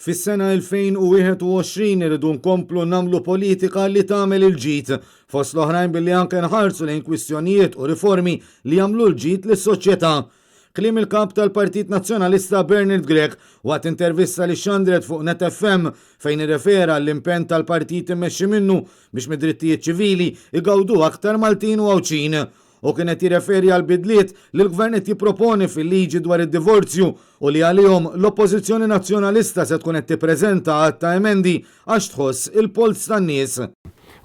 Fis-sena 2021 irridu nkomplu nagħmlu politika li tagħmel il-ġid, fost l-oħrajn billi anke nħarsu lejn kwistjonijiet u riformi li jagħmlu l-ġid lis-soċjetà. Kliem il-Kap tal-Partit Nazzjonalista Bernard Grech waqt intervista li xandret fuq Net FM fejn irrefera għall-impenn tal-partit immexxi minnu biex mid-drittijiet ċivili jgawdu aktar Maltin u Għawdxin. Hu kien qed jirreferi għall-bidliet li l-Gvern qed jipproponi fil-liġi dwar id-divorzju u li għalihom l-Oppożizzjoni Nazzjonalista se tkun qed tippreżenta għadd ta' emendi għax tħoss il-polz tan-nies.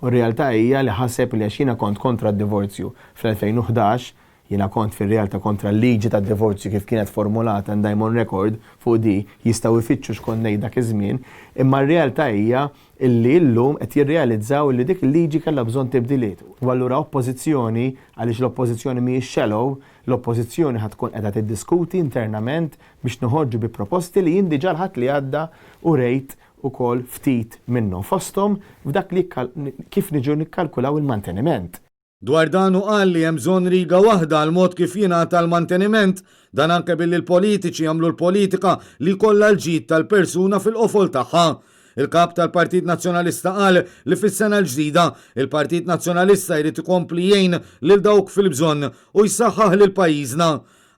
U r-realtà hija li ħaseb li għax jiena kont kontra d-divorzju fl-2011, jiena kont fir-realtà kontra l-liġi tad-divorzju kif kienet formulata and I'm on record fuq di, jistgħu jfittxu x'kont ngħid dak iż-żmien, imma r-realtà hija illi illum qed jirrealizzaw illi dik il-liġi kellha bżonn tibdiliet. U allura oppożizzjoni, għaliex l-oppożizzjoni mhijiex shallow, l-oppożizzjoni ħa tkun qiegħda tiddiskuti internament biex noħorġu bi proposti li jien diġà l-Ħadd li għadda urejt ukoll ftit minnhom, fosthom f'dak li kif niġu nikkalkulaw il-manteniment. Dwar dan hu qal li hemm bżonn riga waħda għall-mod kif jingħata l-manteniment, dan anke billi l-politiċi jagħmlu l-politika li jkollha l-ġid tal-persuna fil-qofol tagħha. Il-Kap tal-Partit Nazzjonalista qal li fis-sena l-ġdida, il-Partit Nazzjonalista jrid ikompli jgħin lil dawk fil-bżonn u jsaħħaħ lil pajjiżna.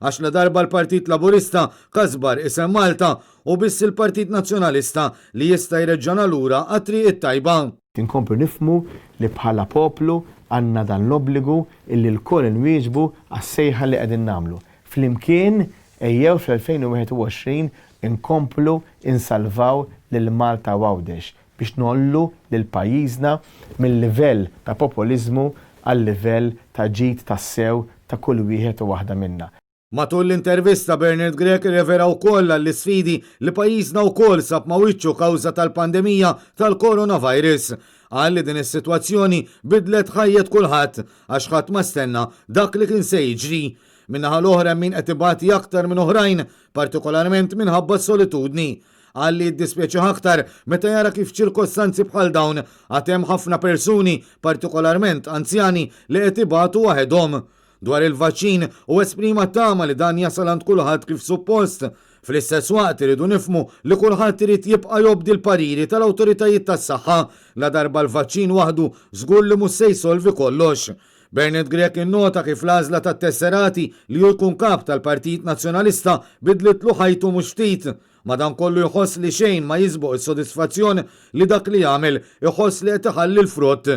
Għax ladarba l-Partit Laburista kasbar isem Malta, hu biss il-Partit Nazzjonalista li jista' jreġġana lura għat-triq it-tajba. Inkomplu nifhmu li bħala poplu għandna dan l-obbligu illi lkoll inwieġbu għas-sejħa li qegħdin nagħmlu. Flimkien ejjew fl-2021 inkomplu insalvaw lil Malta u Għawdex biex ngħollu lil pajjiżna mil-livell ta' popoliżmu għal-livell ta' ġid tassew ta' kull wieħed u waħda minna. Matul l-intervista Bernard Grech irrefera wkoll għall-isfidi li pajjiżna wkoll sab ma' wiċċu kawża tal-pandemija tal-coronavirus. Qal li din is-sitwazzjoni bidlet ħajjet kulħadd għax ħadd ma stenna dak li kien se jiġri. Min-naħa l-oħra hemm min qed ibati aktar minn oħrajn, partikolarment minħabba s-solitudni. Qal li jiddispjaċih aktar meta jara kif f'ċirkostanzi bħal dawn għad hemm ħafna persuni, partikolarment anzjani, li qed ibatu waħedhom. Dwar il-vaċċin, hu esprima t-tama li dan jasal għand kulħadd kif suppost. Fl-istess waqt irridu nifhmu li kulħadd irid jibqa' jobdi l-pariri tal-awtoritajiet tas-saħħa, ladarba l-vaċċin waħdu żgur li mhux se jsolvi kollox. Bernard Grech innota kif l-għażla tat-tesserati li hu jkun kap tal-Partit Nazzjonalista bidlitlu ħajtu mhux ftit. Madankollu jħoss li xejn ma jisboq is-sodisfazzjon li dak li jagħmel iħoss li qed iħalli l-frott.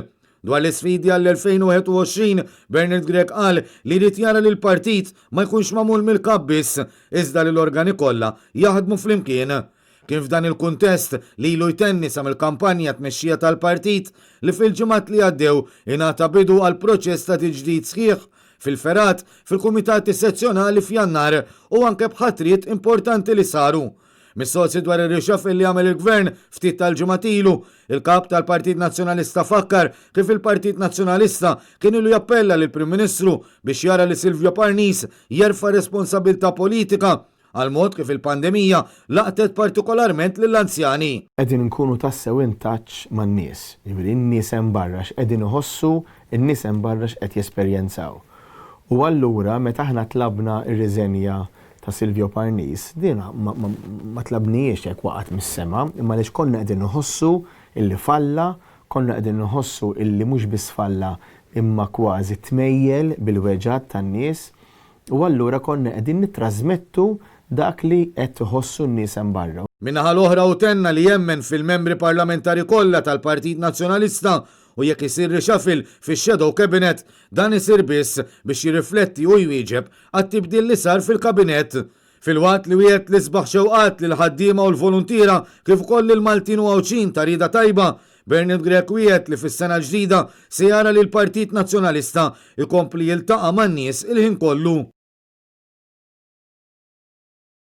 Dwar l-isfidi għall-2021, Bernard Grech qal li jrid jara li l-partit ma jkunx magħmul mill-kap biss, iżda li l-organi kollha jaħdmu flimkien. Kien f'dan il-kuntest li ilu jtenni sa mill-kampanja tmexxija tal-partit li fil-ġimgħat li għaddew ingħata bidu għal proċess ta' tiġdid sħiħ fil-fergħat, fil-kumitati sezzjonali f'Jannar u anke b'ħatriet importanti li saru. Mistoqsi dwar ir-reshuffle li għamel il-Gvern ftit tal-ġimgħat ilu, il-Kap tal-Partit Nazzjonalista fakkar kif il-Partit Nazzjonalista kien ilu jappella lill-Prim Ministru biex jara li Silvio Parnis jerfa' responsabilità politika għall-mod kif il-pandemija laqtet partikolarment lill-anzjani. Qegħdin inkunu tassew in touch man-nies, jiġifieri n-nies hemm barra x'qegħdin iħossu, in-nies hemm barra x'qed jesperjenzaw. U allura meta aħna tlabna r-riżenja ta' Silvio Parnis, din ma tlabnihiex hekk waqgħet mis-sema, imma għaliex konna qegħdin iħossu illi falla, konna qegħdin inħossu illi mhux biss falla imma kważi tmejjel bil-weġgħat tan-nies. U allura konna qegħdin nittrażmettu dak li qed iħossu n-nies hemm barra. Min-naħa l-oħra hu tenna li jemmen fil-membri parlamentari kollha tal-Partit Nazzjonalista u jekk isir reshuffle fix-shadow cabinet, dan isir biss biex jirrifletti u jwieġeb għat-tibdil li sar fil-kabinett. Filwaqt li wiegħed l-isbaħ xewqat lill-ħaddiema u l-voluntiera kif ukoll lill-Maltin u Għawdxin ta' rieda tajba, Bernard Grech wiegħed li fis-sena l-ġdida se jara li l-Partit Nazzjonalista jkompli jiltaqa' man-nies il-ħin kollu.